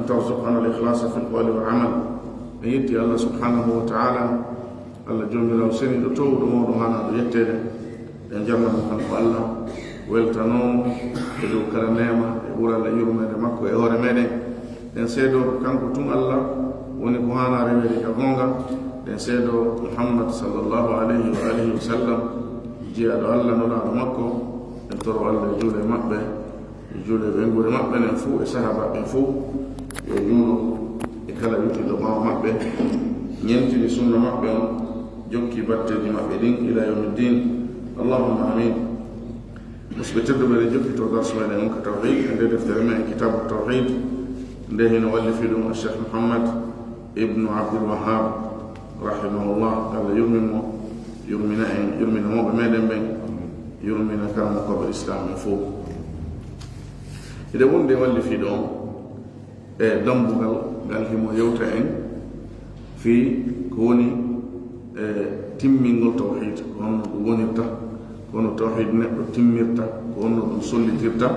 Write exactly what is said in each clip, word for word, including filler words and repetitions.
ترزقنا الإخلاص في القول والعمل. En yetti Allah subhanahu wa ta'ala, Allah joomiraawo seniiɗo toowuɗo mawɗo haanaaɗo yetteede. Ɗen jarna mo kanko Allah, weltanoo mo e dow kala neema e ɓural e yurmeende makko e hoore meɗen. Ɗen seedoo ko kanko tun Allah woni ko haanaa reweede ka goonga. Ɗen seedoo Muhammad sallallahu alayhi wa alihi wa sallam, jiyaaɗo Allah, nulaaɗo makko. En toro Allah e juule maɓɓe, e juule ɓe ngure maɓɓe nen fuu, e sahaaba ɓen fuu, yo juulu e kala wittiɗo ɓaawo maɓɓe, ñentini sunna maɓɓe on, jokki batteeji maɓɓe ɗin ila yawmi ddin. Allahumma amin. Musidɓe tedduɓe, eɗen jokkitoo darsu meɗen on ka tawhid, e nde deftere men Kitaabu Tawhid, nde hino wallifi ɗum Cheikh Muhammad ibnu Abdul Wahhab, rahimahullah. Allah yurmin mo, yurmina en, yurmina mawɓe meɗen ɓen, yurmina karamokooɓe Islam ɓen fof. Eɗen wondi e wallifiiɗo on e dambugal ngal himo yewta en fii ko woni e timmingol tawhid, ko honno ɗum wonirta, ko honno tawhid neɗɗo timmirta, ko honno ɗum sollitirta.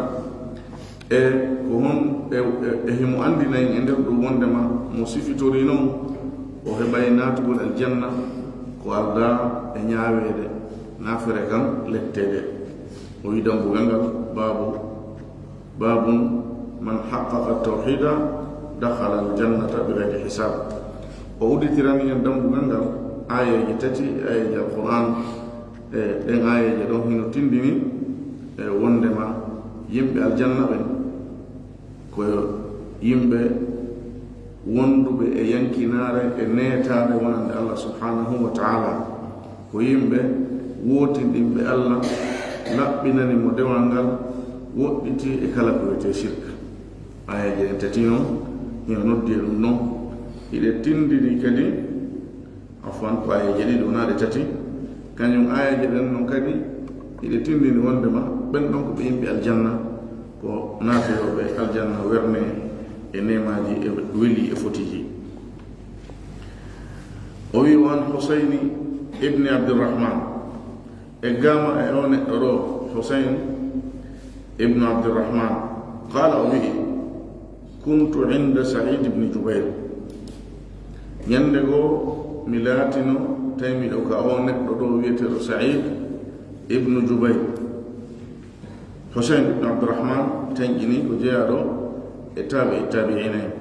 E ko hon-, e, e, e himo anndina en e nder ɗum wonndema mo sifitori non o heɓay naatugol aljanna ko aldaa e ñaaweede naafere kan letteede. O wi'i dambugal ngal, baabu, babun man haqqaqa tawhida dakhala aljannata bi ghayri hisab. O udditirani en dambugal ngal aayeeje tati, aayeeje Alquran, e ɗen aayeeje ɗon hino tindini e wonndema yimɓe aljanna ɓen ko yimɓe wonduɓe e yankinaare e neetaare wonande Allah subhanahu wa ta'ala, ko yimɓe wootinɗinɓe Allah, laɓɓinani mo dewal ngal, woɗɗiti e kala ko wiyetee shirk. Aayeeje ɗen tati non, hino noddi e ɗum non, hiɗe tindini kadi Afwan, ko aayeeje ɗiɗi wonaa ɗe tati. Kañum aayeeje ɗen non kadi hiɗe tindini wonndema ɓen ɗon ko ɓe yimɓe aljanna, ko naatoyooɓe aljanna werne e neemaaji e weli e fotiiji. O wi'i, wa an Husayni ibni Abdirrahman, eggaama e o neɗɗo ɗo, Husayn ibnu Abdirrahman, qala, o wi'i, kuntu inda Sa'id ibn Jubair. Ñannde goo, mi laatino, tawi miɗo ka o neɗɗo ɗo wi'eteeɗo Sa'id ibn Jubair. Husayn ibn Abdurrahman tenƴini ko jeyaaɗo e taabi'i taabi'iina en.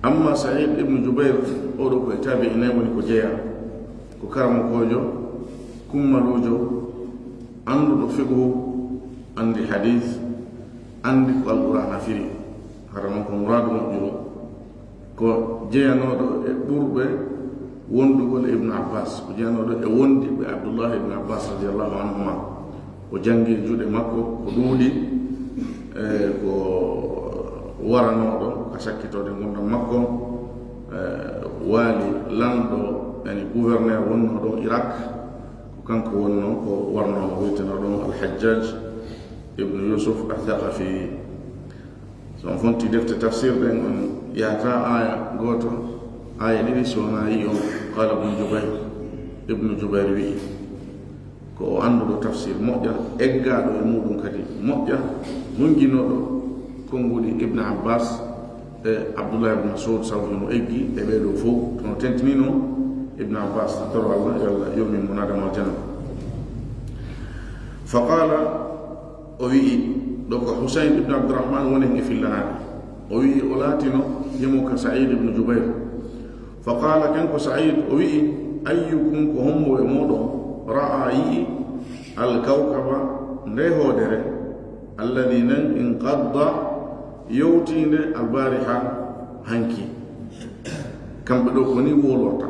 Amma Sa'id ibn Jubair, oo ɗoo ko e taabi'iina en woni ko jeyaa, ko karamokoojo, kummaluujo, annduɗo fiqhu, anndi hadiis, anndi ko Alqur'aana firi. Hara non ko muraadu moƴƴuru. Ko jeyanooɗo e ɓurɓe wondugol e Ibnu Abbas, ko jeyanooɗo e wondiɓɓe Abdullah ibn Abbas radiyallahu anhuma. O janngi e juuɗe makko ko ɗuuɗi, e ko waranooɗo ka sakkitoode ngurndan makko, e waali lanɗo, yani gouverneur wonnoo ɗon Irak, ko kanko wonnoo ko warnoomo wiyetenoo ɗon Al-Hajjaj ibnu Yusuf Al-Thaqafi. So on fonti defte tafsir ɗen, on yahata aaya gooto, aaya ɗiɗi, so wonaa yi'i on, qala Ibnu Jubayr, Ibnu Jubayr wi'i. Ko o annduɗo tafsir moƴƴa, eggaaɗo e muuɗum kadi moƴƴa, hunjinooɗo konnguɗi Ibnu Abbas e Abdullah ibn Mas'ud, sabu himo eggi e ɓee ɗoo fow. Kono tentinino Ibnu Abbas, toro Allah, yo Allah yurmin mo, naada mo aljanna. Fa qala, o wi'i, ɗo ko Husayn ibn Abdurrahman woni e fillanaade. O wi'i, o laatino himo ka Sa'id ibn Jubayr. Fa qala, kanko Sa'id, o wi'i, ayyukum, ko hombo e mooɗon, ra'a, yi'i, al-kawkaba, nde hoodere, alladhi, nden, inqadda, yowtiinde, al-bariha, hanki. Kamɓe ɗoo ko ni wowlorta.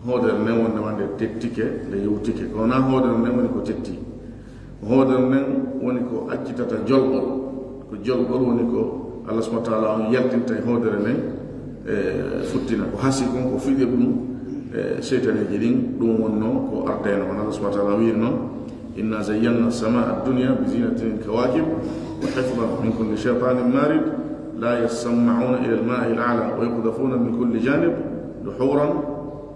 Hoodere nden wonndema nde tettike, nde yowtike. Ko wonaa hoodere nden woni ko tetti. Hoodere nden woni ko accitata jolɓol. Ko jolɓol woni ko Allah subhanahu wa ta'ala on yaltinta e hoodere nden, e, futtina. Ko hasi kon, ko fiɗirɗum, e, seytaneeji ɗin, ɗum wonnoo ko ardeenoo. Kono Allah subhanahu wa ta'ala wi'iri non, inna zayyana as-samaa ad-dunya bi zinatin al-kawakib wa hifzan min kulli shaytanin marid, la yasma'una ila al-ma'i al-a'la wa yuqdhafuna min kulli janib duhuran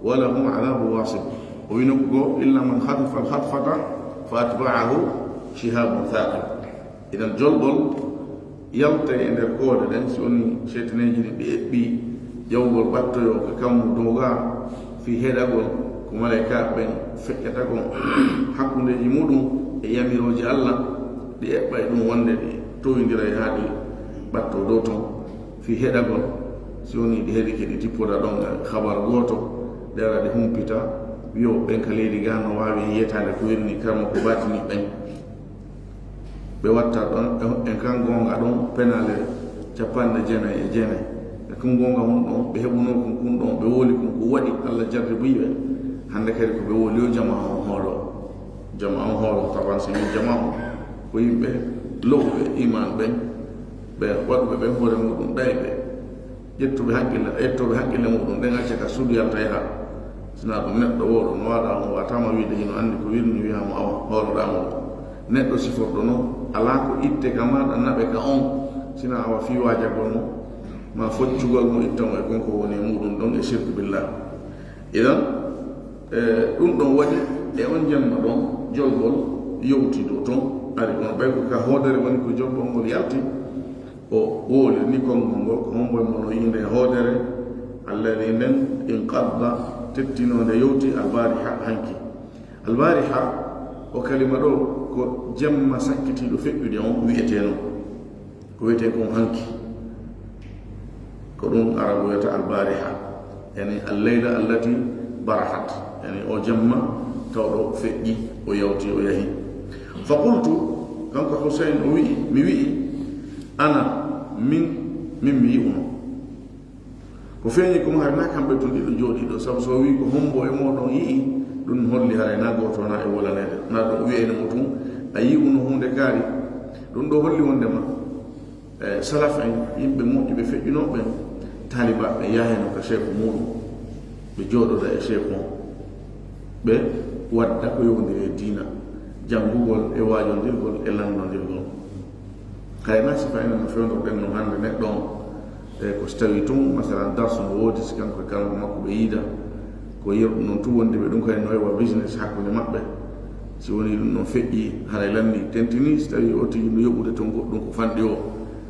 wa lahum adhabun wasib. O wi'i nokku goo, illa man khatafa al-khatfata fa atba'ahu shihabun thaqib. Idan jolɓol yaltay e nder koode ɗen, si woni seytaneeji ɗin ɗi eɓɓi ƴawgol ɓattoyoo ka kammu dow gaa, fii heɗagol ko malaykaaɓe ɓen feƴƴata kon hakkundeeji muɗum e yamirooji Alla, ɗi eɓɓay ɗum wonde ɗi towindiray haa ɗi ɓattoo dow ton, fii heɗagol, si woni ɗi heɗike ɗi tippoda ɗon e habar gooto, ɗi ara ɗi humpita, wi'o ɓen ka leydi gaa no waawi yiyetaade ko wirni karma ko baatini ɓen. Ɓe watta ɗon en kan goonga ɗon penaale capanɗe jeenay e jeenay. E kun goonga hun ɗon, ɓe heɓunoo kun kun ɗon, ɓe woli kun ko waɗi Alla jarribuyi ɓe. Hannde kadi ko ɓe woli yo jamaa on hoolo. Jamaa on hoolo, taban si min jamaa on ko yimɓe lo'uɓe iman ɓen, ɓe waɗuɓe ɓen hoore muɗum ɗayɓe. Ƴettuɓe haqqille, ƴettooɓe haqqille muɗum ɗen acca ka suudu yalta yaha. Sinaa ɗum neɗɗo wooɗo no waaɗa on waataama wiide hino anndi ko wirni wi'aama awa hooloɗaa mo ɗum. Neɗɗo siforɗo non, alaa ko itte ka maaɗa naɓe ka on, sinaa awa fii waajagol mo, maa foccugol mo itta mo e kon ko woni e muɗum ɗon e sirku billah. Idan, e, ɗum ɗon waɗi e on jemma ɗon, jolgol yowti dow ton, ari kono ɓay ko ka hoodere woni ko jolgol ngol yalti, o wowliri ni konngol ngol, ko hombo e mon o yi'i nde hoodere, alladi nden inqadda, tettinoonde yowti, albariha, hanki. Albariha, o kalima ɗo, ko jemma sakkitiiɗo feƴƴude on wi'etee non. Ko wiyetee kon hanki. Ko ɗum Arabu wiyata albariha. Yani, al-layla allati barahat. Yani, o jemma tawɗo feƴƴi, o yawti, o yahi. Fa qultu, kanko Husayn o wi'i, mi wi'i, ana, min, min mi yi'uno. Ko feeñi ko mo hari na kamɓe tun ɗiɗo jooɗii ɗo, sabu so o wi'i ko hombo e mooɗon yi'i, ɗum holli haray na gooto na e wolaneede. Na ɗum wiyayno mo tun, a yi'uno huunde kaari. Ɗum ɗo holli wondema, e, salaf en, yimɓe moƴƴuɓe feƴƴunooɓe ɓen, taalibaaɓe ɓen yahayno ka sheeku muuɗum, ɓe jooɗoda e sheeku on, ɓe wadda ko yowndiri e diina, janngugol e waajondirgol e lanndondirgol. Hay na sifa enen no fewndorɗen no hannde neɗɗo on, e, ko so tawi tun, masalan, darsu no woodi, si kanko e kanko makko ɓe yiida, ko yerɗu non tun wondi ɓe ɗum kadi no wayi wa business hakkunde maɓɓe. Si woni ɗum ɗon feƴƴi, haray lanni tentini, si tawi o tigi no yoɓude ton goɗɗum ko fanɗi o,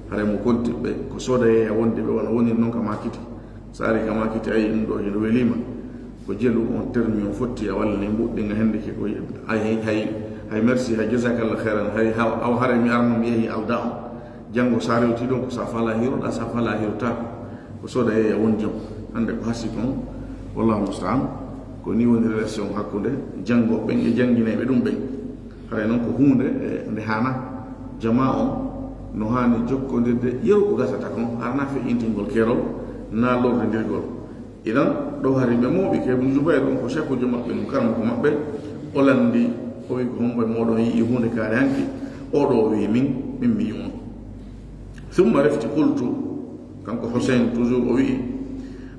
haray mo konti ɓe ko sooda yeeya wonde ɓe wano woni non ka maakiti. So ari ka maakiti, ayi ɗum ɗo hino weliima. Ko jelu on termi on fotti a walla ni mbuɗɗinga hende ke ko ay hay, hay, hay merci, hay jazakallah khairan, hay haw, aw haray mi arno mi yehi alda on. Janngo sa rewti ɗon ko sa fala hiroɗa, sa fala hirta. Ko sooda yeeya won jom. Hannde ko hasi kon, wallahu musta'an. Ko ni woni relation hakkunde janngo ɓen e jannginayɓe ɗum ɓen. Haray non ko huunde, e, nde haana jamaa on no haani jokkondirde yeru ko gasata kon, harna feƴƴintingol keerol, na lorrindirgol. Idan, ɗo hari ɓe mooɓi ke Ibn Jubayr on ko sheekujo maɓɓe, ɗum karamoko maɓɓe, o lanndi, o wi ko hombo e mooɗon yi'i huunde kaari hanki, o ɗo o wi min, min mi yi'uno. Summa refti qultu, kanko Husayn toujours o wi'i,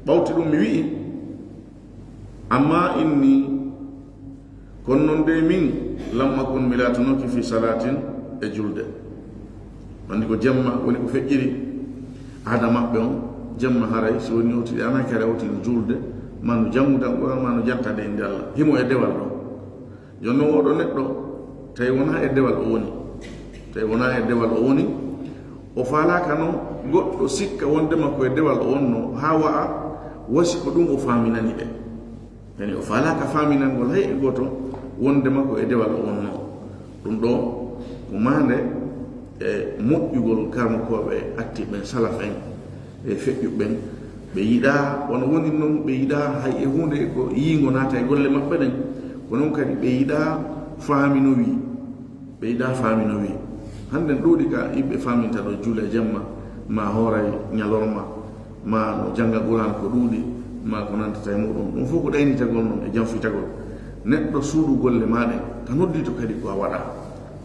ɓawti ɗum mi wi'i, amma inni, kono non de min, lam akun mi laatunooki fi salaatin e julde. Anndi ko jemma woni ko feƴƴiri aada maɓɓe on, jemma haray si woni o tigi ana kere o tigi julde, ma no janngude Alquraan, ma no janta de innde Allah. Himo e dewal ɗo. Jooni non oɗo neɗɗo, tawi wonaa e dewal o woni. Tawi wonaa e dewal o woni, o faalaaka non goɗɗo sikka wondema ko e dewal o wonno, haa wa'a wasi ko ɗum o faaminani ɓe. Yani o faalaaka faaminangol hay e gooto wondema ko e dewal o wonno. Ɗum ɗo ko maande e moƴƴugol karmokooɓe attiɓe ɓen, salaf en, e feƴƴuɓe ɓen. Ɓe yiɗaa, wano woni non, ɓe yiɗaa hay e huunde ko yiingo naata e golle maɓɓe ɗen. Ko non kadi ɓe yiɗaa faamino wi. Ɓe yiɗaa faamino wi. Hannden ɗuuɗi ka yimɓe faaminta ɗo juule jemma, ma hooray ñalorma, ma no jannga Quraan ko ɗuuɗi, ma ko nantata e muɗum. Ɗum fof ko ɗaynitagol non e janfitagol. Neɗɗo suuɗu golle maa ɗen, ka noddito kadi ko a waɗaa.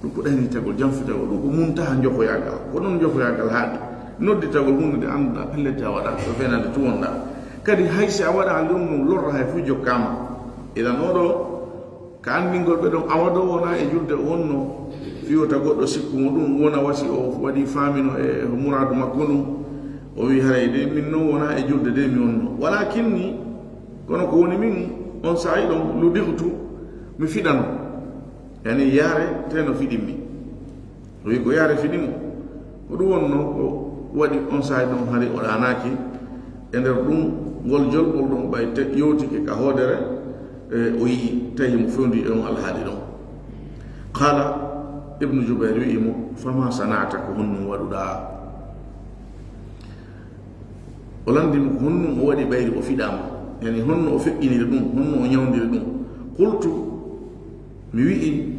Ɗum ko ɗaynitagol, janfitagol. Ɗum ko muntaha njofoyaagal. Ko ɗon njofoyaagal haaɗi. Nodditagol huunde nde annduɗaa pellet a waɗaa, ko feenande tun wonɗaa. Kadi hay si a waɗaa ɗum, ɗum lorra hay fof jokkaama. Idan oɗo, ka anndingol ɓe ɗon, awa ɗo wonaa e julde o wonno, fii wota goɗɗo sikku mo ɗum, wona wasi o waɗi faamino e muraadu makko ndun. O wi'i, "Haray de, min non wonaa e julde de mi wonno. Walaakinni, kono ko woni min, on saa'i ɗon, ludiqtu, mi fiɗano." Yani, yaare, teno fiɗimmi. O wi'i, "Ko yaare fiɗi mo." Ko ɗum wonnoo ko waɗi on saa'i ɗon, hari o ɗaanaaki e nder ɗum, ngol jolɓol ɗon ɓay te yowtike ka hoodere, e, o yi'i, tawi mo fewndi e on alhaali ɗon. Qala Ibnu Jubayr wi'i mo, "Fama sana'ta, ko honɗum waɗuɗaa?" O lanndi mo ko honɗum o waɗi ɓayri o fiɗaama, yani honno o feƴƴiniri ɗum, honno o ñawndiri ɗum. Qultu, mi wi'i,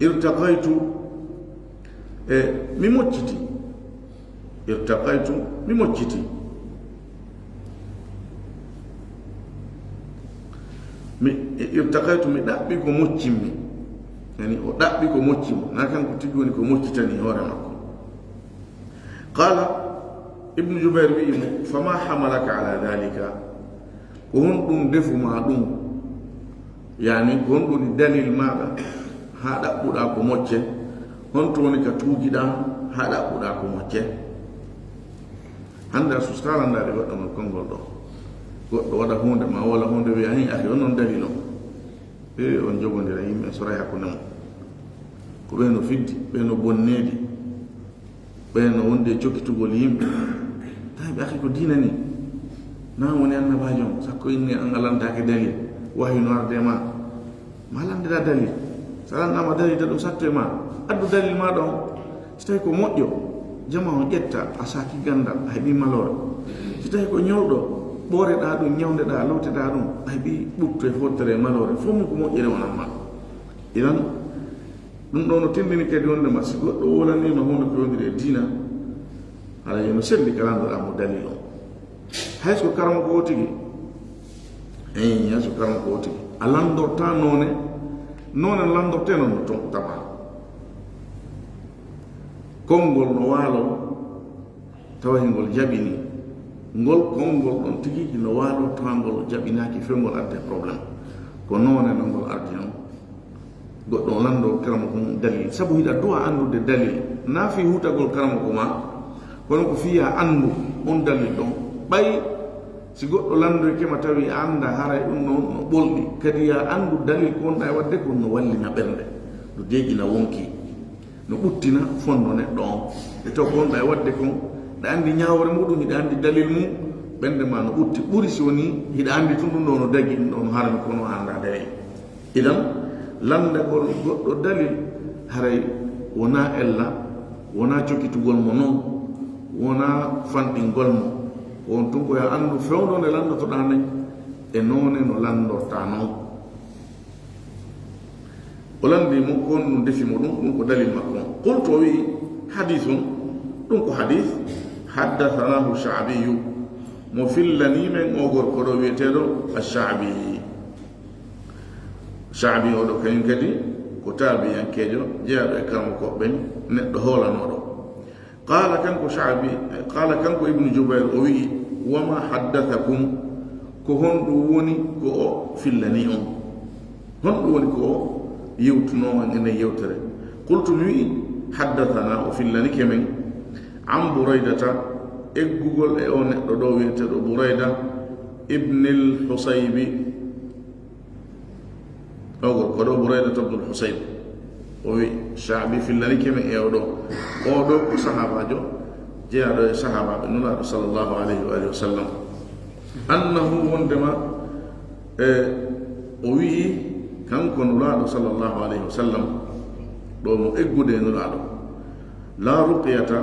"Irtaqaytu, e, mi mocciti." Irtaqaytu, mi mocciti. Mi, irtaqaytu, mi ɗaɓɓi ko moccimmi. Yani o ɗaɓɓi ko moccimo, na kanko tigi woni ko moccitani hoore makko. Qala Ibnu Jubayr wi'i mo, "Fama hamalaka ala dhalika?" Ko honɗum defu ma ɗum? Yani, ko honɗum woni dalil maaɗa haa ɗaɓɓuɗaa ko mocce? Honto woni ka tuugiɗaa haa ɗaɓɓuɗaa ko mocce? Hannde a sustalandaade goɗɗo ngol konngol ɗo. Goɗɗo waɗa huunde ma wala huunde wi'a, "Hin, akhi, on non dalil on." E, on jogondira yimɓe, soray hakkunde mum. Ko ɓe no fiddi, ɓe no bonneedi. Ɓeen no wondi e jokkitugol yimɓe. Tawi ɓe akki ko diina ni. Na woni annabaajo on, sakko inni an a landaaki dalil, wahyu no arde ma. Ma landira dalil. So a landaama dalil, ta ɗum satto e ma. Addu dalil ma ɗon. Si tawi ko moƴƴo, jama on ƴetta, a saaki gandal, a heɓi maloore. Si tawi ko ñolɗo, ɓooreɗaa ɗum, ñawndeɗaa, looteɗaa ɗum, a heɓi ɓuttu e fottere e maloore. Fof mum ko moƴƴere wonan ma. Idan, ɗum ɗo no tindini kadi wonde ma, si goɗɗo wolaniima huunde ko yondiri e diina, hara yo no selli ka landoɗaa mo dalil on. Hay so ko karamoko o tigi, eyi, hay so ko karamoko o tigi, a landorta noone, noone no landorte noon no ton tama. Konngol no waalo, tawa hingol jaɓini. Ngol konngol ɗon tigi no waalo, tawa ngol jaɓinaaki, fewngol adde problème. Ko noone no ngol ardi noon. Goɗɗo o lanndo karamoko mum dalil, sabu hiɗa duwa anndude dalil, na fii huutagol karamoko ma, kono ko fii ya anndu on dalil ɗon. Ɓay si goɗɗo lanndoyke ma tawi a annda haray ɗum no, no ɓolɗi, kadi ya anndu dalil ko wonɗa e waɗde kon no wallina ɓernde, no deeƴina wonki, no ɓuttina fonndo neɗɗo on. E taw ko wonɗa e waɗde kon, hiɗa anndi ñaawore muɗum, hiɗa anndi dalil mum, ɓernde ma no ɓutti, ɓuri si woni hiɗa anndi tun ɗum ɗo no dagi, ɗum ɗo no harmi, kono a annda dalil. Idan, lanndagol goɗɗo dalil, haray wonaa ella, wonaa cokkitugol mo non, wonaa fanɗingol mo. Ko on tun ko yo a anndu fewndo nde lanndotoɗaa nden, e noone no lanndortaa non. O lanndi mo, ko honɗum defi mo ɗum, ɗum ko dalil makko on. Qultu, o wi'i, "Hadiisun, ɗum ko hadiis, haddasanaahu Sha'biyyu, mo fillanii men oo gorko ɗo wi'eteeɗo Ash-Sha'bi." Sha'bi oo ɗo kañum kadi ko taabi'ankeejo, jeyaaɗo e karamokooɓe ɓen, neɗɗo hoolanooɗo. Qaala kanko Sha'bi, qaala kanko Ibnu Jubayr, o wi'i, "Wa ma haddathakum, ko honɗum woni ko o fillanii on? Honɗum woni ko o yewtunoo on e nden yewtere?" Qultu, mi wi'i, "Haddathanaa, o fillanike men, an Buraydata, eggugol e o neɗɗo ɗo wi'eteeɗo Burayda ibnil Husaybi." O gorko ɗo, Burayda ibnul Husayb. O wi, Sha'bi fillanike men e o ɗo. O ɗo ko sahaabaajo, jeyaaɗo e sahaabaaɓe Nulaaɗo sallallahu alayhi wa alihi wa sallam. Annahu, wondema, e, o wi'i, kanko Nulaaɗo sallallahu alayhi wa sallam, ɗo mo eggude e Nulaaɗo. La ruqyata,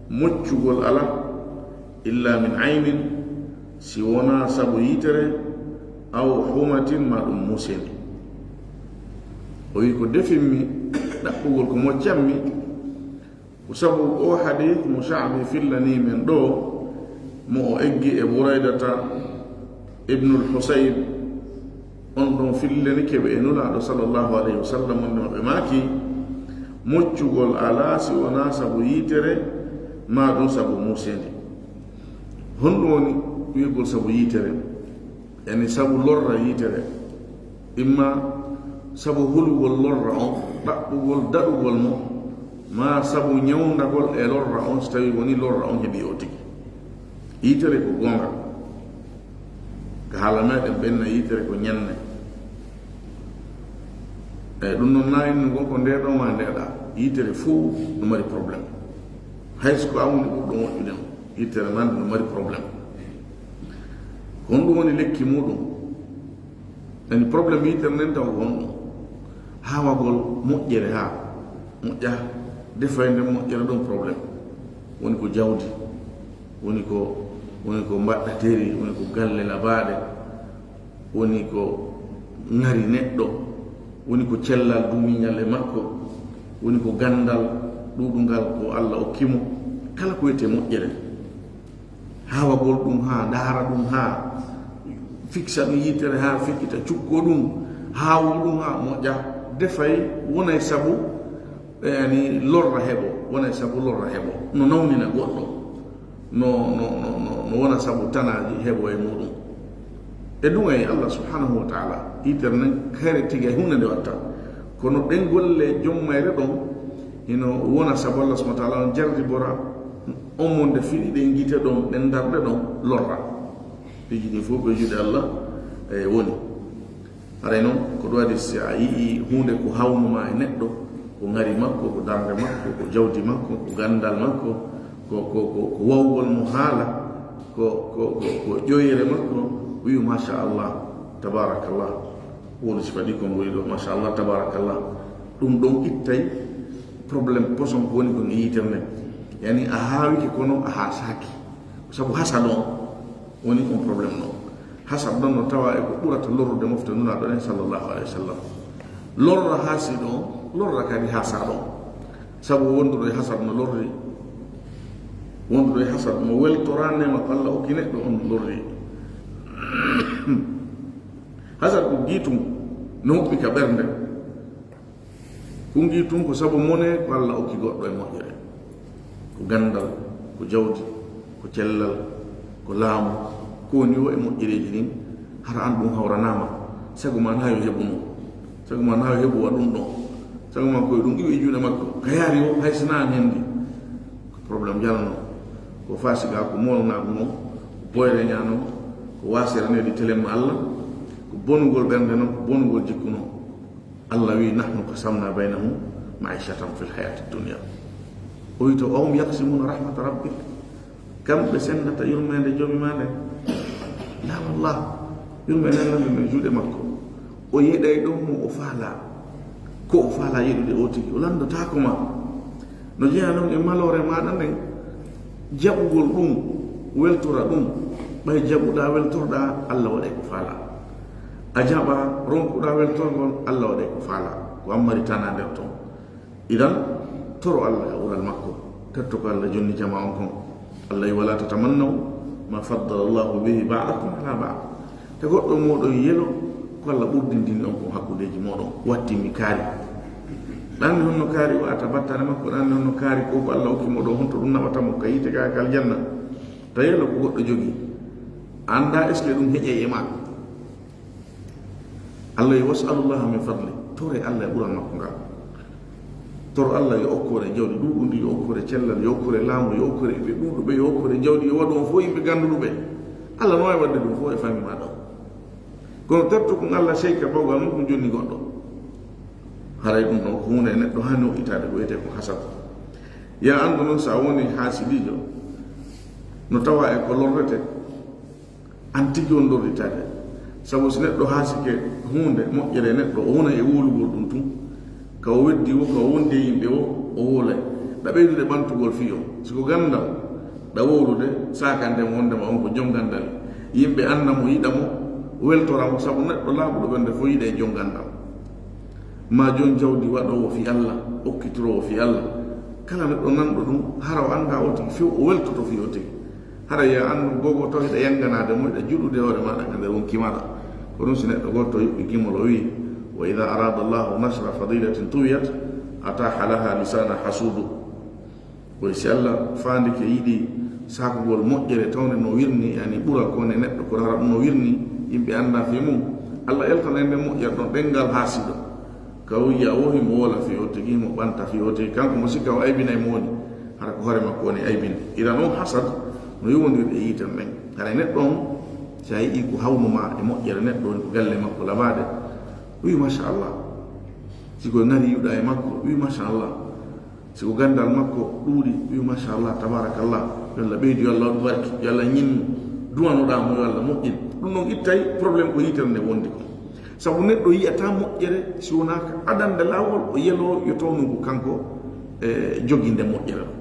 moccugol ala, illa min aynin, si wonaa sabu yitere, aw humatin, ma ɗum museni. O wi, ko defimmi ɗaɓɓugol, ko moccammi, ko sabu o hadith mo Sha'bi fillanii men ɗo, mo o eggi e Buraydata ibnul Husayb, on ɗon fillanike ɓe e Nulaaɗo sallallahu alayhi wa sallam, wonde maɓɓe maaki, moccugol alaa si wonaa sabu yitere, maa ɗum sabu muuseendi. Honɗum woni wi'ugol sabu yitere? Yani sabu lorra yitere, imma sabu hulugol lorra on, ɗaɓɓugol daɗugol mo, maa sabu ñawndagol e lorra on, si tawii woni lorra on heɓii o tigi. Yitere ko goonga. Ka haala meɗen ɓenna yitere ko ñanne. Eyi, ɗum noon na innu ngon ko nde ɗo ma nde ɗa. Yitere fof no mari problème. Hay so ko an woni ɓurɗo moƴƴude on, yitere ma nde no mari problème. Ko honɗum woni lekki muɗum? Ani problème yitere nden taw ko honɗum? Haawagol moƴƴere haa moƴƴa, defay nden moƴƴere ɗon problème. Woni ko jawdi, woni ko, woni ko mbaɗɗateri, woni ko galle labaaɗe, woni ko ŋari neɗɗo, woni ko cellal duumiiñal e makko, woni ko ganndal ɗuuɗungal ko Alla okki mo. Kala ko wiyetee moƴƴere, haawagol ɗum haa, ndaara ɗum haa, fiksa ɗum yitere haa feƴƴita, cukko ɗum, haawo ɗum haa moƴƴa, defay, wonay sabu, e, yani, lorra heɓo, wonay sabu lorra heɓo, no nawnina goɗɗo, no, no, no, no, no wona sabu tanaaji heɓo e muɗum. E ɗum, e Allah subhanahu wa taala, yitere nden, kayre tigi, hay huunde nde watta. Kono ɗen golle jommayre ɗon, hino wona sabu Allah subhanahu wa taala on jarribora on mo nde fiɗi ɗen gite ɗon, ɗen darɗe ɗon, lorra. Piiji ɗin fof ko e juuɗe Allah, e, woni. Haray non, ko ɗum waɗi si a yi'i huunde ko hawnuma e neɗɗo, ko ŋari makko, ko darnde makko, ko jawdi makko, ko ganndal makko, ko, ko, ko, ko wawgol mo haala, ko, ko, ko, ko ƴoyre makko, wi'u, "Machallah, tabarakallah." Wonu sifa ɗi ko mboyi ɗo, "Machallah, tabarakallah." Ɗum ɗon ittay problème poson ko woni kon e yitere nden. Yani a haawike kono a haasaaki. Sabu hasad on woni on problème non. Hasad non no tawa e ko ɓurata lorrude mofte Nulaaɗo ɗen sallallahu alayhi wa sallam. Lorra haasiɗo on, lorra kadi haasaaɗo on. Sabu wonduɗo e hasad no lorri. Wonduɗo e hasad no weltora neema ko Allah okki neɗɗo on no lorri. Hasad ko giitum no huɓɓi ka ɓernde. Ko ngi tun ko sabu mone ko Allah okki goɗɗo e moƴƴere. Ko ganndal, ko jawdi, ko cellal, ko laamu, ko woni o e moƴƴereeji ɗin, hara an ɗum hawranaama. Sago ma na yo heɓu ɗum. Sago ma na yo heɓu wa ɗum ɗon. Sago ma ko e ɗum iwi e juuɗe makko. Ka yaari o, hay so na an hendi. Ko problème jalano. Ko fasiga, ko molnagu non, ko boyre ñano, ko wasere nedi telem Allah, ko bonugol ɓernde non, ko bonugol jikku non. Allah wi, "Nahnu qasamna baynahum ma'ishatahum fil hayati dunya." O wi to, "Ahum yaqsimuna rahmata rabbik?" Kamɓe sendata yurmeende Joomi ma nden? La wallah. Yurmeende Allah nden no juuɗe makko. O yeɗay ɗon mo o faala. Ko o faala yeɗude o tigi, o landotaako ma. No jeyaa non e maloore maɗa nden, jaɓugol ɗum, weltora ɗum. Ɓay jaɓuɗa, weltorɗa, Allah waɗay ko faala. A jaɓa, ronkuɗa weltorgol, Allah waɗay ko faala. Ko an mari tana nder ton. Idan, toro Allah e ɓural makko. Totto ko Allah jonni jama on kon. Allah wi, "Wala tatamannaw ma faddala Allahu bihi ba'dakum ala ba'd." Te goɗɗo mooɗon yelo ko Allah ɓurdindini on kon hakkundeeji mooɗon. Watti mi kaari. Ɗan ni honno kaari o ata battane makko, ɗan ni honno kaari ko ko Allah hokki mo ɗo, honto ɗum naɓata mo ka yiite ka, ka aljanna? Ta yelo ko goɗɗo jogi. Annda est-ce que ɗum heƴay e ma? Allah yo, "Was'alullaha min fadli." Tore Allah e ɓural makko ngal. Toro Allah yo okkore jawdi ɗuɗundi, yo okkore cellal, yo okkore laamu, yo okkore ɓe ɗuɗuɓe, yo okkore jawdi, yo waɗu on fof yimɓe ganduɗuɓe. Allah no wawi wadde ɗum fof e famille maɗa o. Kono tertu ko Allah seyka bawgal mum ko jonni goɗɗo. Haray ɗum ɗon ko hunde neɗɗo hani o itade ko wiyete ko hasad. Ya andu noon sa woni haasidijo, no tawa e ko lorrete, an tigi on lorritaade. Sabu si neɗɗo haasike huunde moƴƴere neɗɗo, o wona e wowlugol ɗum tun. Ka o weddi wo, ka o wondi e yimɓe wo, o wowlay. Ɗa ɓeydude ɓantugol fii on. Si ko ganndal, ɗa wowlude, saakande mo wondema on ko jom ganndal. Yimɓe annda mo, yiɗa mo, weltora mo, sabu neɗɗo laaɓuɗo ɓernde fof yiɗa e jom ganndal. Ma jom jawdi waɗoowo fii Allah, okkitiroowo fii Allah. Kala neɗɗo nanɗo ɗum, hara o annda o tigi few, o weltoto fii o tigi. Hara ya anndu gogo taw hiɗa yanganaade mo, hiɗa juɗude hoore maɗa ka nder wonki maɗa. Ko ɗum si neɗɗo goto yuɓɓi gimol o wi, "Wa idha arada Allahu nashra fadilatin tuwiyat, ataha laha lisana hasudu." Koy si Allah faandike yiɗi saakugol moƴƴere tawde no wirni, yani ɓural ko ne neɗɗo ko hara ɗum no wirni, yimɓe annda fii mum. Allah eltana en nden moƴƴere ɗon ɗenngal haasido. Ka o yiya o himo wola fii o tigi, himo ɓanta fii o tigi, kanko mo sikka o aybinay mo woni, hara ko hoore makko woni aybinde. Idan on hasad no yowondiri e yiite nden. Haray neɗɗo on, si a yi'i ko hawnuma e moƴƴere neɗɗo woni ko galle makko labaade, wi machallah. Si ko ngari yiwɗa e makko, wi machallah. Si ko ganndal makko ɗuuɗi, wi'u, "Machallah, tabarakallah, yo Allah ɓeydu, yo Allah waɗu barki, yo Allah ñinnu, duwanoɗaa mo, yo Allah moƴƴin." Ɗum ɗon ittay problème ko yitere nde wondi ko. Sabu neɗɗo yi'ata moƴƴere si wonaa ka adannde laawol, o yeloo yo tawnu ko kanko, e, jogii nde moƴƴere ɗon.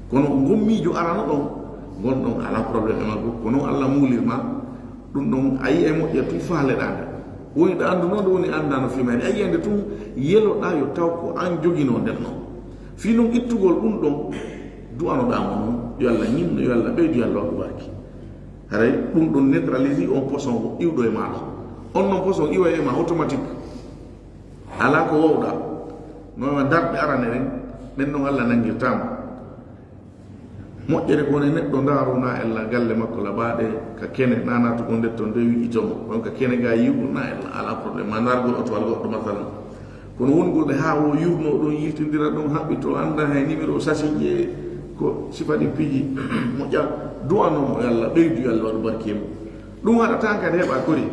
Kono ngon miijo arano ɗon, ngon ɗon alaa problème e makko, ko non Allah muulirma. Ɗum ɗon, a yi'ay moƴƴere tun faaleɗaa nde. Woni ɗo annduno nde, woni anndaa no fiimayde. A yi'ay nde tun, yeloɗaa yo taw ko an joginoo nden non. Fii non ittugol ɗum ɗon, du'anoɗaa mo non, yo Allah ñinnu, yo Allah ɓeydu, yo Allah waɗu barki. Haray ɗum ɗon neutralise on poison iwɗo e maaɗa. On non poison iway e ma automatique. Alaa ko wowɗaa. No ma darɗe arane ɗen, ɗen non Allah nanngirtaa ma. Moƴƴere ko woni neɗɗo ndaaru na ella galle makko laɓaaɗe, ka kene na naatugol nder ton nde wi'ito mo. Ɗon ka kene ga yi'ugol na ella, alaa problème. Ma ndaargol otowal goɗɗo masalan. Kono wongol ɗe haa wo yurno ɗon, yiltindira ɗon, haɓɓito, annda hay numéro sasiŋ e ko sifa ɗin piiji moƴƴa, du'ano mo yo Allah ɓeydu, yo Allah waɗu barki e mo. Ɗum haɗataa kadi heɓa kori.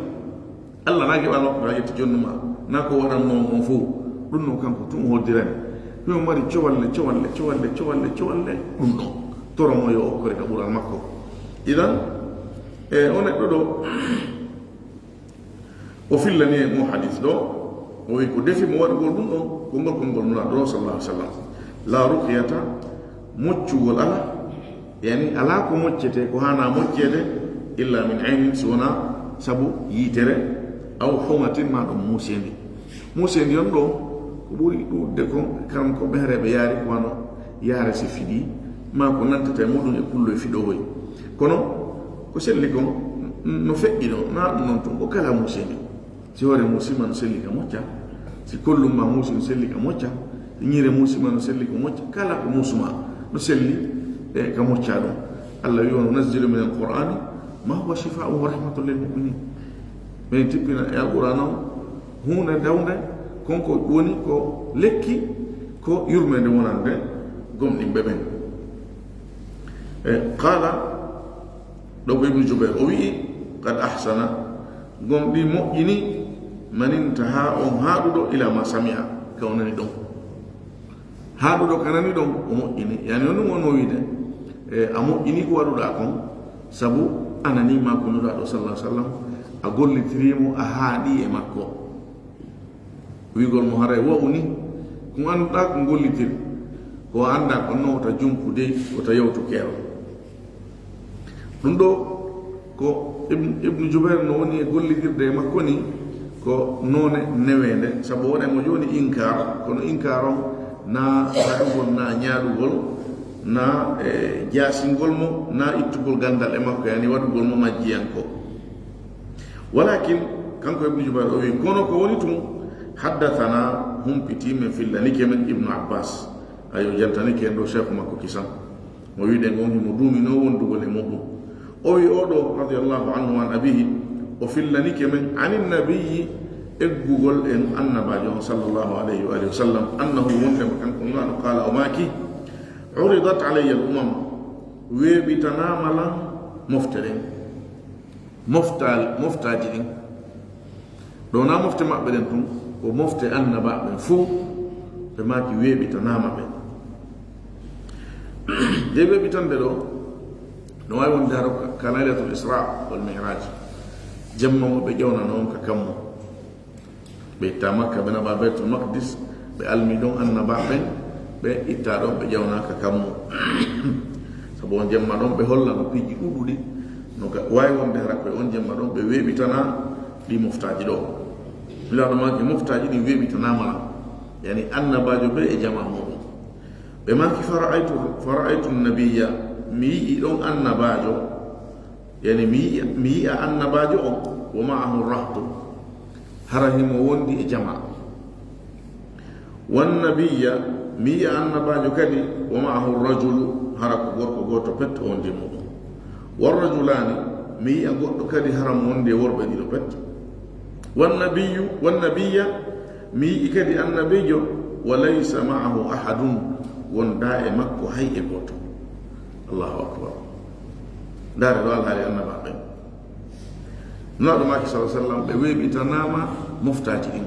Allah na geɓa no, na ƴetti jonnu ma, na ko waɗannoo on fof. Ɗum noon kanko tun o hoddirani. Himo mari cowalle, cowalle, cowalle, cowalle, cowalle. Ɗum noon. Toro mo yo okkore ka ɓural makko. Idan, e, o neɗɗo ɗo, o fillani e mo hadis ɗo, o wi ko defi mo waɗugol ɗum ɗon, konngol, konngol Nulaaɗo ɗo, sallallahu alaihi wasallam. La ruqyata, moccugol ala, yani, alaa ko moccetee, ko haanaa mocceede, illa min aynin, si wonaa sabu yitere, aw humatin, maa ɗum muuseendi. Muuseendi on ɗo, ko ɓuri ɗuuɗude kon, kan ko ɓehreeɓe yaari, ko wano yaare si fiɗii, maa ko nantata e muɗum e kulloy fiɗoowoy. Kono, ko selli kon, no feƴƴi ɗo, naa ɗum non tun, ko kala muuseendi. Si hoore muusi ma no selli ka mocca, si kollum ma muusi no selli ka mocca, si ñiire muusi ma no selli ka mocca, kala ko muusu ma no selli, e, ka mocca ɗum. Allah wi, "Wa nunazzilu min al-Qur'ani ma huwa shifaa'un wa rahmatun lil mu'minin." Min tippina e Alqur'aana on huunde dawnde, kon ko woni ko lekki, ko yurmeende wonande gomɗinɓe ɓen. E, qaala, ɗo ko Ibnu Jubayr, o wi'i, "Qad ahsana, gomɗii moƴƴini, man intaha, on haaɗuɗo, ila ma sami'a, ka o nani ɗon." Haaɗuɗo ka nani ɗon, o moƴƴini. Yani on ɗum wonno wiide, e, a moƴƴini ko waɗuɗaa kon, sabu a nanii ma ko Nulaaɗo sallallahu alaihi wasallam, a gollitirii mo, a haaɗi e makko. Wi'ugol mo haray wa'u ni, ko annduɗaa ko ngollitiri, ko anndaa ko non wota jumpu dey, wota yawtu keerol. Ɗum ɗo ko Ibn, Ibnu Jubayr no woni e gollitirde e makko ni, ko noone neweende, sabu wona mo jooni inkaar, kono inkaar on na haɗugol, na ñaaɗugol, na, e, jaasingol mo, na ittugol ganndal e makko, yani waɗugol mo majjiyanko. Walakin, kanko Ibnu Jubayr o wi, kono ko woni tun, haddathana, humpitii men, fillanike men Ibnu Abbas. Ayo, jantanike en ɗo sheikhu makko kisan. Mo wi'uɗen on himo duuminoo wondugol e muɗum. O wi o ɗo, radiyallahu anhu an abihi, o fillanike men, anin nabiyyi, eggugol en annabaajo on, sallallahu alayhi wa alihi wa sallam, annahu, wondema kanko Nulaaɗo, qaala, o maaki, uridat alayya al umam, weeɓitanaama lan mofte ɗen. Moftal-, moftaaji ɗin. Ɗo na mofte maɓɓe ɗen tun, ko mofte annabaaɓe ɓen fow, ɓe maaki weeɓitanaama ɓe. Nde weeɓitande ɗo, no waawi wonde hara ka, ka Laylatul Isra wal Mi'raj. Jemma mo ɓe ƴewnanoo on ka kammu. Ɓe itta Makka, ɓe naɓa Baytul Maqdis, ɓe almi ɗon annabaaɓe ɓen, ɓe itta ɗon, ɓe ƴewna ka kammu. Sabu on jemma ɗon, ɓe holla no piiji ɗuuɗuɗi, no ga-, waawi wonde hara ko e on jemma ɗon, ɓe weeɓitana ɗi moftaaji ɗo. Nulaaɗo maaki moftaaji ɗin weeɓitanaama lan. Yani annabaajo ɓe e jamaa muɗum. Ɓe maaki, "Fara'aytu, fara'aytu nabiyya, mi yi'i ɗon annabaajo." Yani mi yi'a, mi yi'a annabaajo on, wa ma'ahu rahtu, hara himo wondi e jamaa. Wan nabiyya, mi yi'a annabaajo kadi, wa ma'ahu rajulu, hara ko gorko gooto pet o wondi e muɗum. War rajulaani, mi yi'a goɗɗo kadi hara mo wondi e worɓe ɗiɗo pet. Wan nabiyyu, wan nabiyya, mi yi'i kadi annabiijo, wa laysa ma'ahu ahadun, wondaa e makko hay e gooto. Allahu akbar. Ndaare ɗo alhaali annabaaɓe ɓen. Nulaaɗo maaki, sallallahu alaihi wasallam, ɓe weeɓitanaama moftaaji ɗin.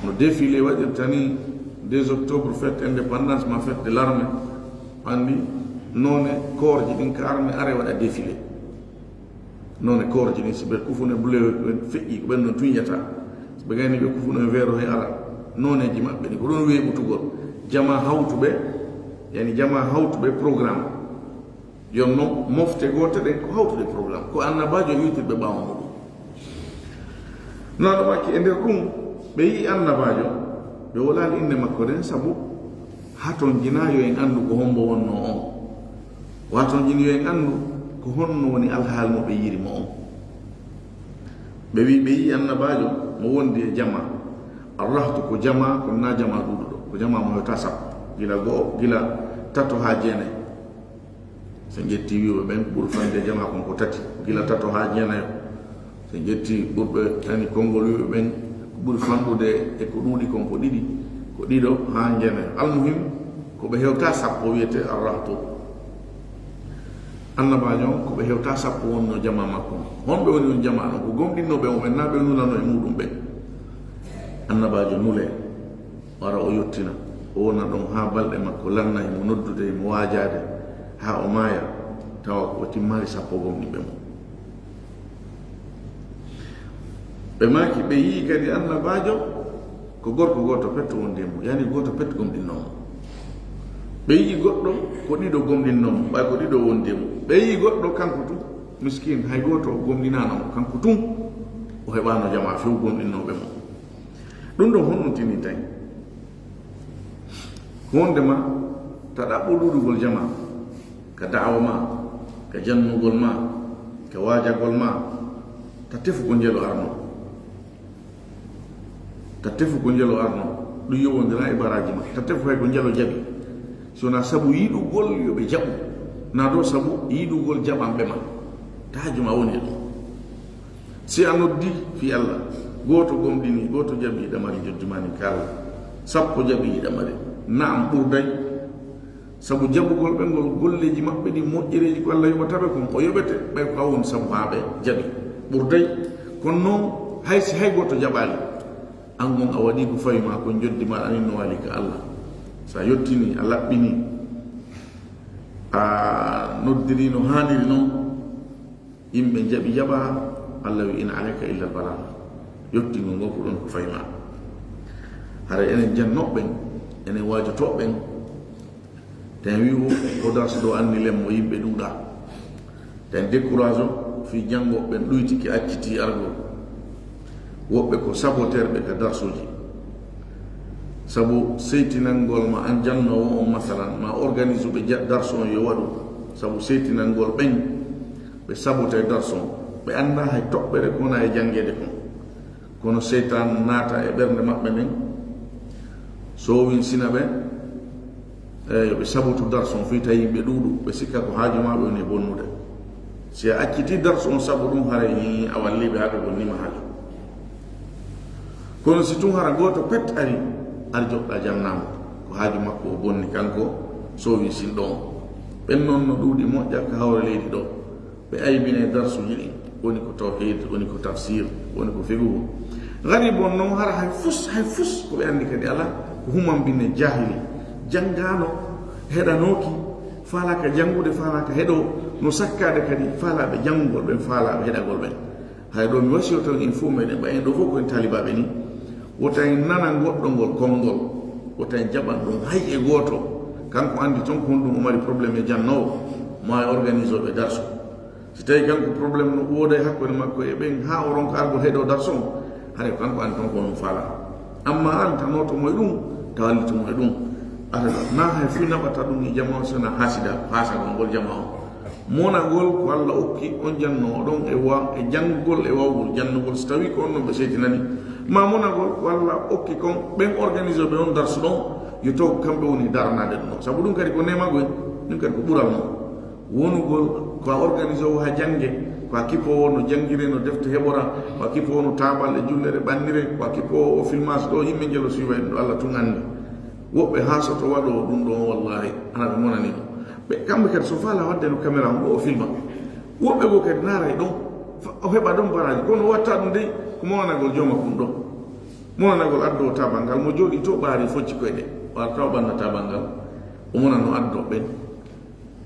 No défilé waɗirta ni, Deux octobre, fête indépendance ma fête de l'armée. Anndi noone koorji ɗin ka armée are waɗa défilé. Noone koorji ɗin, si ɓe kufune bleu ɓen feƴƴi, ko ɓen non tuñata. Si ɓe gayni ɓe kufune weero he ara. Nooneeji maɓɓe ɗin, ko ɗum weeɓutugol. Jama hawtuɓe, yani jama hawtuɓe programme. Yon non, mofte goote ɗen ko hawtude programme. Ko annabaajo iwtirɓe ɓaawo muɗum. Nulaaɗo maaki e nder ɗum, ɓe yi'i annabaajo, ɓe wolaali innde makko nden, sabu hatonjinaa yo en anndu ko hombo wonnoo on. Watonjini yo en anndu ko honno woni alhaali mo ɓe yi'iri mo on. Ɓe wi'i, ɓe yi'i annabaajo mo wondi e jama. Arrahtu ko jama, kono naa jama ɗuuɗuɗo. Ko jama mo hewtaa sappo. Gila go'o, gila tato haa jeenay. So en ƴetti wi'uɓe ɓen, ko ɓuri fanɗude jama kon ko tati, gila tato haa jeenayo. So en ƴetti ɓurɓe, yani konngol wi'uɓe ɓen, ko ɓuri fanɗude e ko ɗuuɗi kon ko ɗiɗi, ko ɗiɗo haa jeenayo. Almuhim, ko ɓe hewtaa sappo wi'etee arrahtu. Annabaajo on, ko ɓe hewtaa sappo wonnoo jama makko on. Honɓe woni on jama ɗon? Ko gomɗinnooɓe on ɓen, naa ɓe nulano e muɗum ɓen. Annabaajo nulee. Wara o yottina, o wona ɗon haa balɗe makko lanna, himo noddude, himo waajaade, haa o maaya, tawa ko o timmaali sappo gomɗinɓe mo. Ɓe maaki, ɓe yi'i kadi annabaajo ko gorko gooto pet wondi e mo, yani gooto pet gomɗinnoo mo. Ɓe yi'i goɗɗo ko ɗiɗo gomɗinnoo mo, ɓay ko ɗiɗo wondi e mo. Ɓe yi'i goɗɗo kanko tun, miskin, hay gooto gomɗinaano mo, kanko tun o heɓaano jama few gomɗinnooɓe mo. Ɗum ɗon honno tini tawi? Wonde ma ta ɗaɓɓo ɗuuɗugol jama, ka da'awa ma, ka jannugol ma, ka waajagol ma, ta tefu ko njelo arno. Ta tefu ko njelo arno. Ɗum yowondira e baraaji ma. Ta tefu hay ko njelo jaɓi. Si wonaa sabu yiɗugol yo ɓe jaɓu. Naa ɗoo sabu yiɗugol jaɓanɓe ma. Ta haaju ma woni e ɗum. Si a noddi fii Alla, gooto gomɗini, gooto jaɓi hiɗa mari njoddi maa ndin ka Alla, sappo jaɓi hiɗa mari. Na'am, ɓurday. Sabu jaɓugol ɓe ngol golleeji maɓɓe ɗin, moƴƴereeji ko Alla yoɓata ɓe kon, o yoɓete, ɓay ko a woni sabu haa ɓe jaɓi. Ɓurday. Kono non, hay si hay gooto jaɓaali, an on a waɗii ko fawi maa kon, njoddi maa ɗin no waali ka Alla. Si a yottinii, a laɓɓinii, a noddirii no haaniri non, yimɓe jaɓi jaɓaa, Alla wi'i, "In alayka illa al-balagh." Yottingol ngol ko ɗon ko fawi maa. Hara enen jannooɓe ɓen, enen waajotooɓe ɓen, tawi wi'u ko darsu ɗoo annilen mo yimɓe ɗuuɗaa. Tawi décourage o fii janngooɓe ɓen ɗuytike, accitii argol. Woɓɓe ko saboteerɓe ka darsuuji. Sabu seytinangol ma an jannoowo on, masalan, ma organise ɓe ja-, darsu on yo waɗu. Sabu seytinangol ɓen, ɓe sabotay darsu on. Ɓe anndaa hay toɓɓere ko wona e janngeede kon. Kono seytaan naata e ɓernde maɓɓe nden, soowinsina ɓe, e, yo ɓe sabotu darsu on fii tawi yimɓe ɗuuɗu, ɓe sikka ko haaju maa ɓe woni e bonnude. Si a accitii darsu on sabu ɗum, haray ni a wallii ɓe haa ɓe bonni ma haaju. Kono si tun hara gooto pet ari, ar joɗɗaa jannaamo, ko haaju makko o bonni kanko soowinsinɗo on. Ɓen non no ɗuuɗi moƴƴa ka hawre leydi ɗoo. Ɓe aybinay darsuuji ɗin. Woni ko tawhiid, woni ko tafsiir, woni ko fiqhu. Garibu on non hara hay fus, hay fus ko ɓe anndi kadi alaa, ko humambinne jaahili. Janngaano, heɗanooki, faalaaka janngude, faalaaka heɗoo, no sakkaade kadi faalaaɓe janngugol ɓen, faalaaɓe heɗagol ɓen. Hay ɗoo mi wasiyotoo en fof meɗen, ɓay en ɗoo fof ko en taalibaaɓe ni. Wota en nana goɗɗo ngol konngol, wota en jaɓan ɗum hay e gooto. Kanko anndi toon ko honɗum o mari problème e jannoowo, maa e organisooɓe darsu. Si tawii kanko problème no wooda e hakkunde makko e ɓen, haa o ronka argol heɗoo darsu on, haray ko kanko anndi toon ko honɗum faalaa. Amma an, ta nooto mo e ɗum, ta wallitu mo e ɗum. Ata na hay fii naɓata ɗum e jamaa on, si wonaa haasida, haasagol ngol jamaa on. Monagol ko Alla okki on jannoowo ɗon e wa-, e janngugol e waawugol jannugol, si tawii ko on non ɓe seytinani. Ma monagol ko Alla okki kon ɓen organisooɓe on darsu ɗon, yo taw ko kamɓe woni daranaade ɗum ɗon. Sabu ɗum kadi ko neema goy, ɗum kadi ko ɓural non. Wonugol ko a organisoowo haa jannge, ko a kipoowo no janngiree, no defte heɓora, ko a kipoowo no taabal e jullere ɓanniree, ko a kipoowo o filmage ɗo, yimɓe njelo suiva en ɗo, Alla tun anndi. Woɓɓe haa soto waɗoo ɗum ɗon, wallaahi, hana ɓe monani mo. Ɓe, kamɓe kadi, so faalaa waɗde no caméra on ɗo o filma. Woɓɓe goo kadi naaray ɗon, fa-, o heɓa ɗon baraaji, kono o watta ɗum dey ko monanagol jooma kun ɗon. Monanagol addowo taabal ngal, mo jooɗii to ɓaari focci koyɗe. O arata o ɓannata banngal, o monano addo ɓen.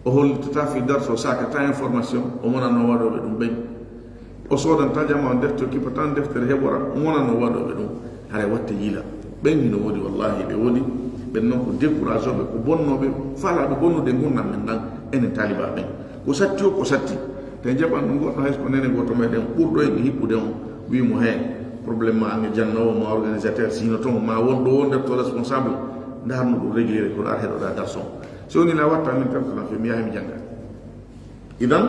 O hollitata fi darso, o sakata information, o monano waɗoɓe ɗum ɓen. O sodanta jama, o defte, o kippata deftere heɓora, o monano waɗoɓe ɗum. Haray watte yila. Ɓen hino woodi, wallahi ɓe woodi. Ɓen non ko décourageoɓe, ko bonnoɓe, falaɓe bonnude ngurndan men ɗan, enen taliba ɓen. Ko satti o, ko satti. Te jaɓan ɗum goɗɗo, hay so ko nene goto meɗen ɓurɗo en hiɓɓude on, wi mo, "He, problème ma an e jannowo ma, organisateur, si hino ton, ma won ɗo wonde to responsable, ndarno ɗum réglé, ko ɗa heɗoɗa garçon." So woni la watta min perte lan fe, mi yahay mi jannga. Idan,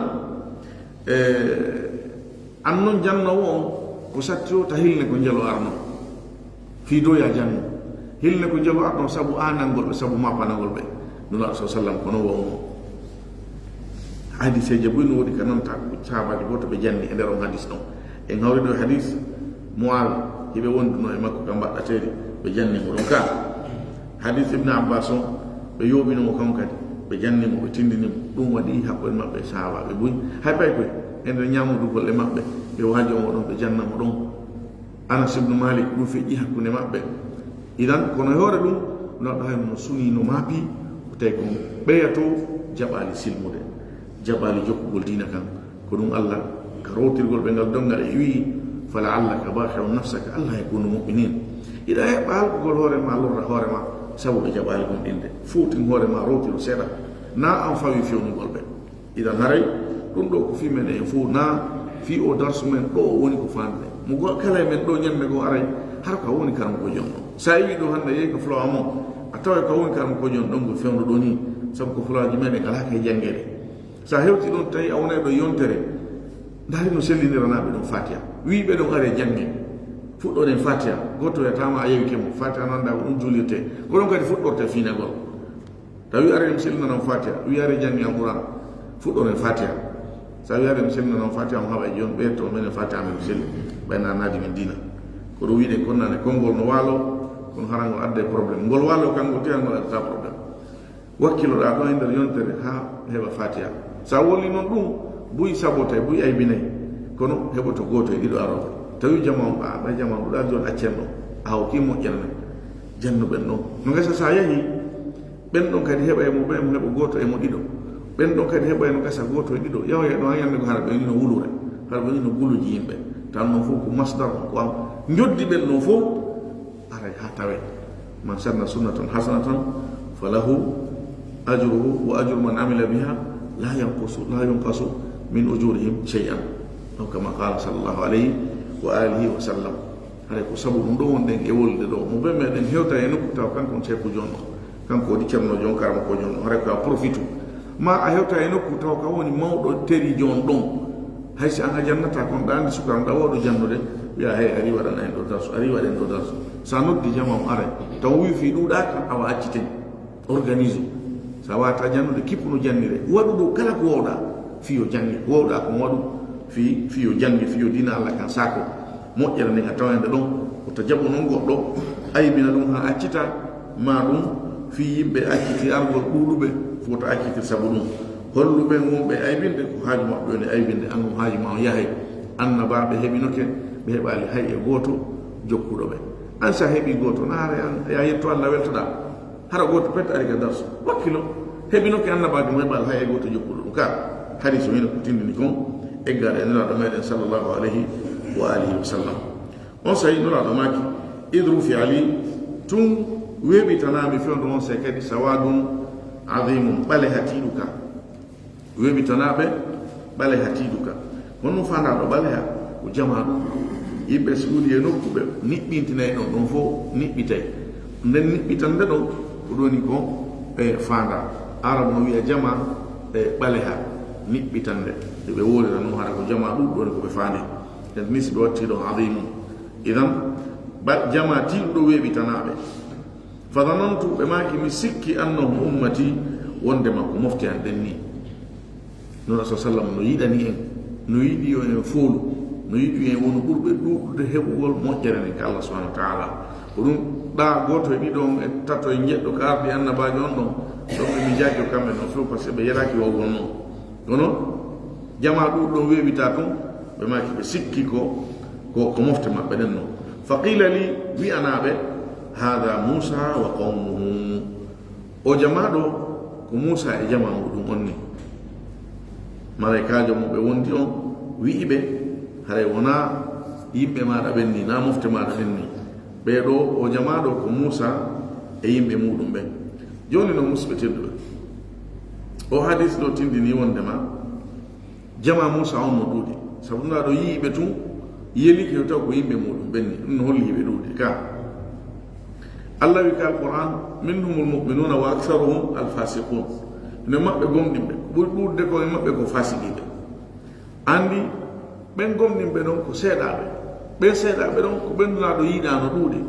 eh, an non jannowo on, ko satti o ta hilne ko njelo arno. Fii dow ya janngo. Hilne ko njelo arno sabu aanangol ɓe, sabu mapanangol ɓe. Nulaaɗo sa sallam kono wawno. Hadiseeje buy no woodi ka nanta sahabaaji goto ɓe janni e nder on hadis ɗon. En hawri ɗo e hadis Mu'aaz, hiɓe wonduno e makko ka mbaɗɗateeri, ɓe janni mo ɗon ka. Hadis Ibn Abbas on, ɓe yooɓino mo kan kadi, ɓe janni mo, ɓe tindini mo. Ɗum waɗi hakkunde maɓɓe e sahabaaɓe buy. Hay pay koy, e nder ñaamodugol e maɓɓe, ɓe waajo mo ɗon, ɓe janna mo ɗon. Anas ibn Malik, ɗum feƴƴi hakkunde maɓɓe. Idan, kono e hoore ɗum, no ɗo hay no suni, no maapi, ko tawi kon ɓeyato jaɓaali silmude, jaɓaali jokkugol diina kan. Ko ɗum Allah, ka rowtirgol ɓe ngal donngal, e wi'i, "Fala'allaka baaxi'un nafsaka alla yakunu mu'minin." Iɗa heɓa halkugol hoore ma, lorra hoore ma, sabu ɓe jaɓaali gomɗinde. Fowtin hoore ma, rowtiro seeɗa. Na an fawi fewnugol ɓe. Idan haray, ɗum ɗo ko fii men en fow, na fii o darsu men ɗo o woni ko faandude. Mo go-, kala e men ɗo ñande goo aray, hara ka woni karamokoojo on ɗon. Sa iwi ɗo hannde, yehi ka fulawa mo, a tawa ka woni karamokoojo on ɗon go fewndo ɗo ni, sabu ko fulawaaji meɗen alaa kay janngere. Sa hewti ɗon tawi a wonay ɗo yontere, ndaari no selliniranaɓe ɗum Fatiha. Wiiɓe ɗon are jannge, fuɗɗoɗen Fatiha, gooto wiyatama a yewi ke mo, Fatiha no annda ko ɗum juulirte. Ko ɗon kadi fuɗɗorte fiinagol. Tawi are mi sellinana on Fatiha, wi are jannge Alquran, fuɗɗoɗen Fatiha. Sa wi are mi sellinana on Fatiha, on haɓa e jooni ɓe to menen Fatiha men selli, ɓay na naadi men diina. Ko ɗum wiɗen kon nane, konngol no waalo, kono hara ngol adda e problème. Ngol waalo kan ngol tiya ngol addata problème. Wakkiloɗaa ɗon e nder yontere haa heɓa Fatiha. Sa woli noon ɗum, buy sabotay, buy aybinay. Kono heɓoto gooto e ɗiɗo arooɓe. Tawi jama on, a, ɓay jama on ɗuɗa jooni accen ɗon. A hawki moƴƴere men. Jannuɓen ɗon. No gasa sa yahi, ɓen ɗon kadi heɓa e mo ɓay mo heɓa gooto e mo ɗiɗo. Ɓen ɗon kadi heɓa e no gasa gooto e ɗiɗo. Yahoya ɗon haa ñande ko hara ɓe ni no wulure. Hara ɓe ni no guluji yimɓe. Tan non fof ko masdar on ko am. Njoddi ɓen ɗon fof. Aray haa tawe. Man sanna sunnatan hasanatan falahu ajruhu wa ajru man amila biha la yanqusu, la yunqasu min ujurihim shay'an. Aw kama qala sallallahu alayhi wa alihi wa sallam. Haray ko sabu ɗum ɗo wonɗen e wolde ɗo. Mo ɓe meɗen hewta e nokku taw kanko on ceekujo on. Kanko woni ceerno jon karama ko jon. Haray ko a profitu. Ma a hewta e nokku taw ka woni mawɗo terijo on ɗon. Hay si an a jannata kon ɗa andi suka on ɗa wawɗo jannude. Wiya hey, ari waɗana en ɗo darsu, ari waɗen ɗo darsu. Sa noddi jama on aray. Taw wi fi ɗuɗa kan awa acciten. Organise. Sa wata jannude kippu no jannire. Waɗu ɗo kala ko wawɗa. Fiyo jannge. Ko wawɗa ko waɗu. Fi, fiyo jannge, fiyo dina Allah kan sako. Moƴƴere nden a tawa hende ɗon. Ko ta jaɓu non goɗɗo. Aybina ɗum ha accita. Ma ɗum. Fi yimɓe acciti argol ɗuɗuɓe. Fota accitir sabu ɗum. Hollu ɓen wonɓe aybinde ko haaju maɓɓe woni aybinde, an on haaju ma on yahay. Annabaaɓe heɓinoke, ɓe heɓaali hay e gooto jokkuɗo ɓe. An sa heɓi gooto, na hara an, ya yetto Allah weltoɗa. Hara gooto pet ari ka darsu. Wakkilo, heɓinoke annabaajo mo heɓaali hay e gooto jokkuɗo ɗum. Ka hadis o hino ko tindini kon, eggare e Nelaaɗo meɗen sallallahu alayhi wa alihi wa sallam. On sahi Nulaaɗo maaki, "Id rufi'a li, tun weeɓitanaa mi fewndo on sahi kadi sawadun azimun, ɓaleha tiiɗuka." Weeɓitanaa ɓe ɓaleha tiiɗuka. Kono ɗum faandaa ɗo ɓaleha ko jamaa ɗum. Yimɓe si wuli e nokku ɓe niɓɓintinay ɗon, ɗon fof niɓɓitay. Nden niɓɓitande ɗon, ko ɗoni ko e faandaa. Arab no wiya jamaa e ɓaleha, niɓɓitande. Ɓe ɓe wolira non hara ko jamaa ɗum ɗoni ko ɓe faandi. Nden ni si ɓe watti ɗon azimun. Idan, ba-, jama tiiɗuɗo weeɓitanaaɓe. Fa zanantu, ɓe maaki, mi sikki, annahum ummati, wonde makko mofte an ɗen ni. Nura sa sallam no yiɗani en, no yiɗi yo en foolu, no yiɗi yo en wonu ɓurɓe ɗuuɗude heɓugol moƴƴere nden ka Allah subhanahu wa ta'ala. Ko ɗum ɗa gooto e ɗiɗo on e tato e njeɗɗo ka ardi annabaajo on ɗon, ɗon ɓe mi jaajo kamɓe non few, parce que ɓe yeraaki wawgol non. Kono jama ɗum ɗon weeɓita tun, ɓe maaki ɓe sikki ko, ko, ko mofte maɓɓe ɗen non. Fa qila li, wi'anaaɓe, Hada Musa wa qawmuhu. O jama ɗo ko Musa e jama muɗum on ni. Malaikaajo mo ɓe wondi on wi'i ɓe, haray wona yimɓe maɗa ɓen ni, na mofte maɗa ɗen ni. Ɓe ɗo, o jama ɗo ko Musa e yimɓe muɗum ɓen. Joni no, musidɓe tedduɓe, o hadis ɗo tindini wondema jama Musa on no ɗuuɗi, sabu nda ɗo yi'i ɓe tun, yelike yo taw ko yimɓe muɗum ɓen ni, ɗum no holli hiɓe ɗuuɗi ka. Allah wi ka Alquran, "Minhumul mu'minuna wa aktharuhum alfasiqun." No maɓɓe gomɗinɓe, ɓuri ɗuuɗude ko e maɓɓe ko fasiqiɓe. Andi, ɓen gomɗinɓe ɗon ko seeɗaaɓe. Ɓen seeɗaaɓe ɗon ko ɓen Nulaaɗo yiɗaano ɗuuɗi.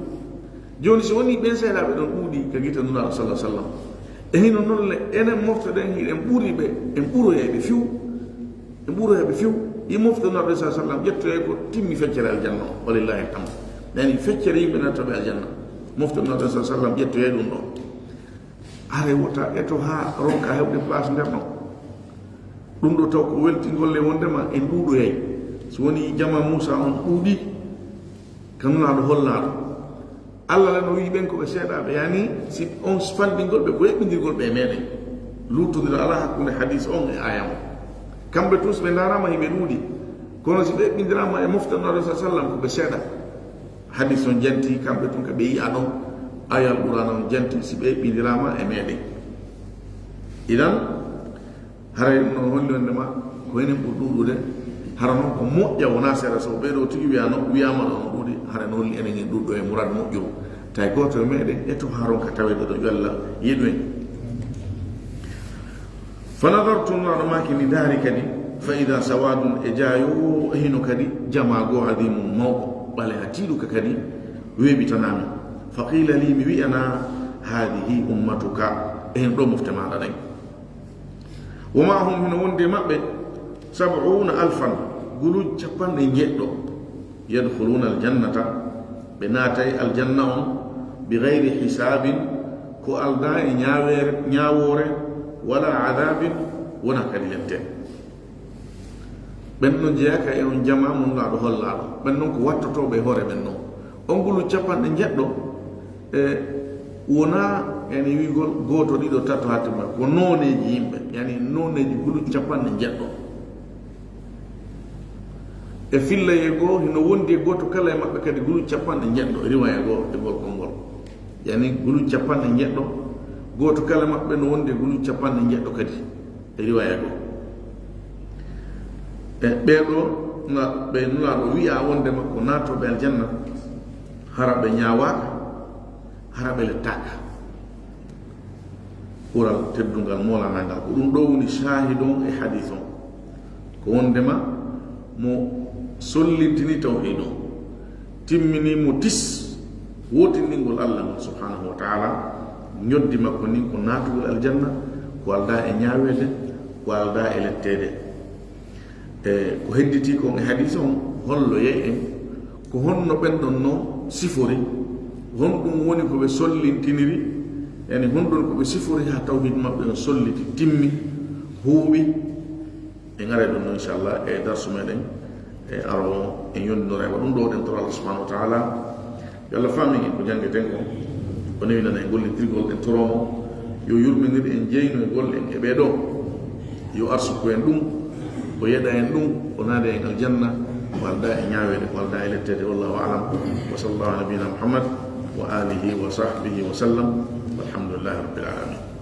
Jooni, so wonii ɓen seeɗaaɓe ɗon ɗuuɗi ka gite Nulaaɗo, sallallahu alaihi wasallam, e hino non le, enen moftoɗen hiɗen ɓuri ɓe, en ɓuroyay ɓe few. En ɓuroyay ɓe few. Yi mofte Nulaaɗo, sallallahu alaihi wasallam, ƴettoyay ko timmi feccere aljanna o. Walillahi alhamdu. Yani, feccere yimɓe nattooɓe aljanna, mofte Nulaaɗo, sallallahu alaihi wasallam, ƴettoyay ɗum ɗon. Haray wota eto haa ronka heɓde place nder ɗon. Ɗum ɗo taw ko weltingol le wondema en ɗuuɗoyay. So woni jama Musa on ɗuuɗi, ka Nulaaɗo hollaaɗo. Allah le no wi'i ɓen ko ɓe seeɗaaɓe, yani si on fanɗingol ɓe ko eɓɓindirgol ɓe e meɗen. Luttondira alaa hakkunde hadis on e aya on. Kamɓe tun si ɓe ndaarama hiɓe ɗuuɗi, kono si ɓe eɓɓindiraama e mofte Nulaaɗo, sallallahu alaihi wasallam, ko ɓe seeɗa. Hadis on janti, kamɓe tun ka ɓe yi'a ɗon, aya Alqur'aana on janti, si ɓe eɓɓindiraama e meɗen. Idan, haray ɗum no holli wondema ko enen ɓuri ɗuuɗude, hara non ko moƴƴa wona seeɗa, so ɓe ɗo tigi wi'ano, wi'ama ɗo no ɗuuɗi, haray no holli enen en ɗuuɗo e murad moƴƴuru. Tawi gooto e meɗen eto haa ronka taweede ɗo, yo Allah yiɗu en. Fa nadartu, Nulaaɗo maaki, mi ndaari kadi, fa ida sawadun, e jaayo e hino kadi jama goo adimun mawɗo, ɓaleha tiiɗuka kadi weeɓitanaami. Fa qila li, mi wi'ana, hadihi ummatuka, e hino ɗo mofte maɗa ɗen. Wa ma'ahum, hino wondi e maɓɓe, sab'una alfan, guluuji capanɗe njeɗɗo. Yadkhuluna aljannata, ɓe naatay aljanna on, bi ghayri hisabin, ko aldaa e ñaaweere, ñaawoore, wala adabin, wona kadi lette. Ɓen non jeyaaka e on jama mo Nulaaɗo hollaaɗo. Ɓen non ko wattotooɓe e hoore ɓen non. On guluuji capanɗe njeɗɗo, e wona, yani, wi'ugol gooto, ɗiɗo, tato, haa timma. Ko nooneeji yimɓe, yani, nooneeji guluuji capanɗe njeɗɗo. E fillayee goo, hino wondi e gooto kala e maɓɓe kadi guluuji capanɗe njeɗɗo, e riwaaya goo e gol konngol. Yani, guluuji capanɗe njeɗɗo, gooto kala e maɓɓe no wondi e guluuji capanɗe njeɗɗo kadi, e riwaaya goo. E ɓee ɗoo, na, ɓe Nulaaɗo wi'a wondema ko naatooɓe aljanna, hara ɓe ñaawaaka, hara ɓe lettaaka. Ɓural teddungal moolanaangal. Ko ɗum ɗoo woni shahid on e hadis on. Ko wondema mo sollintini tawhid on, timmini mo tis, wootindingol Allah ngol subhanahu wa ta'ala, ñoddi makko ndin ko naatugol aljanna, ko aldaa e ñaaweede, ko aldaa e letteede. E ko hedditi kon e hadis on, holloyay en ko honno ɓen ɗon non sifori, honɗum woni ko ɓe sollintiniri, yani honɗum ko ɓe sifori haa tawhid maɓɓe on solliti, timmi, huuɓi. En aray ɗon non, inchallah, e darsu meɗen e aroowo, en yondinora e ɗum ɗo, ɗen toro Allah subhanahu wa ta'ala. Yo Allah faamin en ko janngeten kon, o newinana en gollitirgol, en toroo mo yo yurminir en, jeyno e golle en e ɓee ɗoo, yo arsuku en ɗum, o yeɗa en ɗum, o naada en aljanna, ko aldaa e ñaaweede, ko aldaa e letteede. Wallahu a'lam. Wa sallallahu ala nabiyina Muhammad wa alihi wa sahbihi wa sallam. Walhamdulillahi rabbil alamin.